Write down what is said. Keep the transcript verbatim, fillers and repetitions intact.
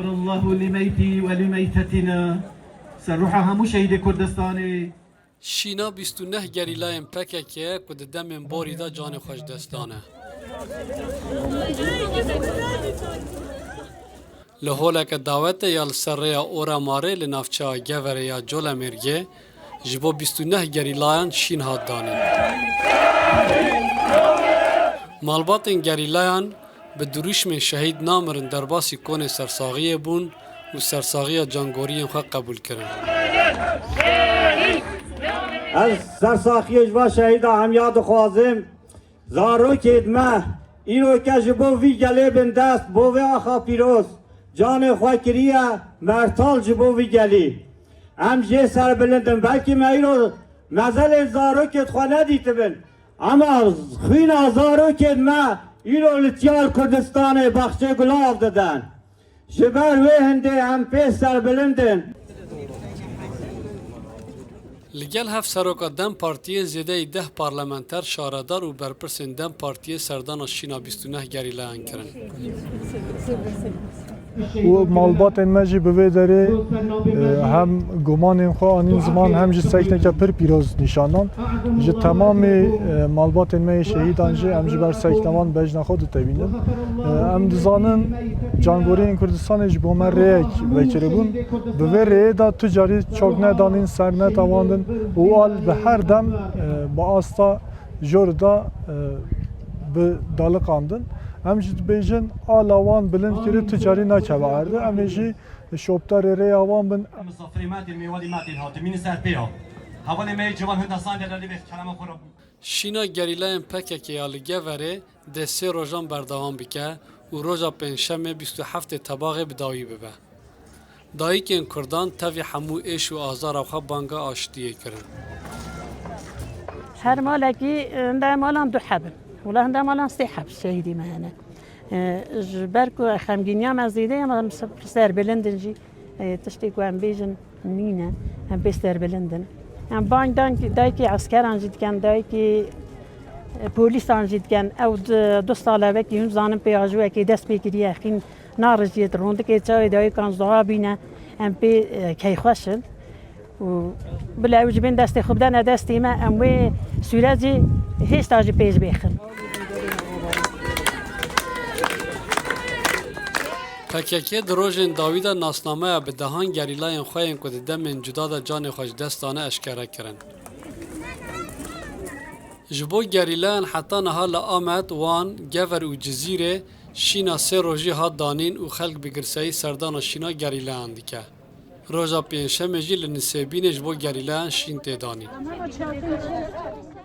Allahu li meyti ve li meytetina. Ser ruha hemû şehîdê Kurdistanê. Şîna bîst û neh gerîlayên P K K ku di demên borî de canê xwe ji dest dane. Li holeke dawetê ya li ser rêya Ora Marê li navçeya Geverê ya Colemêrgê ji bo bîst û neh gerîlayan şîn hat danîn. Malbatên gerîlayan bi dirûşmên Şehîd Namirin derbasî konê sersaxiyê bûn û sersaxiya cangoriyên xwe qebûl kirin. Ez sersaxiyê ji va şehîda hemiya dixwazim. Zarokêd me îroke ji bo vî gelê bindest, bo vê axa pîroz canê xwe kiriye mertal ji bo vî gelî. Em jê serbilind in. Belkî me îro mezelê zarokêd xwe nedîtibin. Ema xwîna zarokên me îro li Tiyal Kurdistanê baxçê gulav didin. Ji ber wê hindê em pê serbilind in. Li gel Hevseroka DEM Partiyê zêdeyî deh parlamenter, şaredar û berpirsên DEM Partiyê serdana şîna bîst û neh gerîlayan kirin. Û malbatên me jî bi vê derê, e, hem gumanên xwe anîn ziman, hem jî sekneke pir pîroz nîşan dan. Ji temamê, e, malbatên me yê şehîdan jî em ji ber sekne wan bejna xwe ditewînin. E, em dizanin cangoriyên Kurdistanê ji bo me rêyek vekiribûn. Bi vê rêyê de tu carî çok nedanîn, ser netewandin û al bi her dem, e, bi asta jor de, e, bi daliqandin. Em jî dibêjin, ala wan bilind kiri tu carî nakeve erdê. Em ê jî şopdarê rêya wan bin. Misafirê me tên mêwalî me tên hatimînî ser pê ya. Hevalê me yê ciwan hinda sandê de divê kerema xwe re. Şîna gerîlayên P K K ya li Geverê dê sê rojan berdewam bike û roja pêncşemê bîst û heftê Tebaxê bi dawî bibe. Dayikên Kurdan tevî hemû êş û azara xwe banga aştiyê kirin. Her malekî, e, hinde malan du heb in. Wela hinde malan sê heb şehîdî me hene. E, ji ber ku xemgîniya me zêde ye, em ser bilind in jî, e, tiştê ku em bêjin nîne. Em pê serbilind in. Em bang dan-, dayikê eskeran jî dikin, dayikê, e, polîsan jî dikin. Ew di, du sal e wekî hûn zanin pêvajoyekê dest pê kiriye. Xîn narijiyê di rondikê çawê dayikan zoha bîne, em pê, e, keyxweş in. Û bila ew ji bin destê xwe bidene destê me, em wê sûrecî hêşta jî pêş bêxin. P K K di rojên dawî de nasnameya bi dehan gerîlayên xwe yên ku di demên cuda de canê xwe ji dest dane eşkere kirin. Ji bo gerîlayan heta niha li Amed, Wan, Gever û Cizîrê şîna sê rojî hat danîn û xelk bi girseyî serdana şîna gerîlayan dike. Roja pêncşemê jî li Nisêbînê ji bo gerîlayan şîn tê danîn.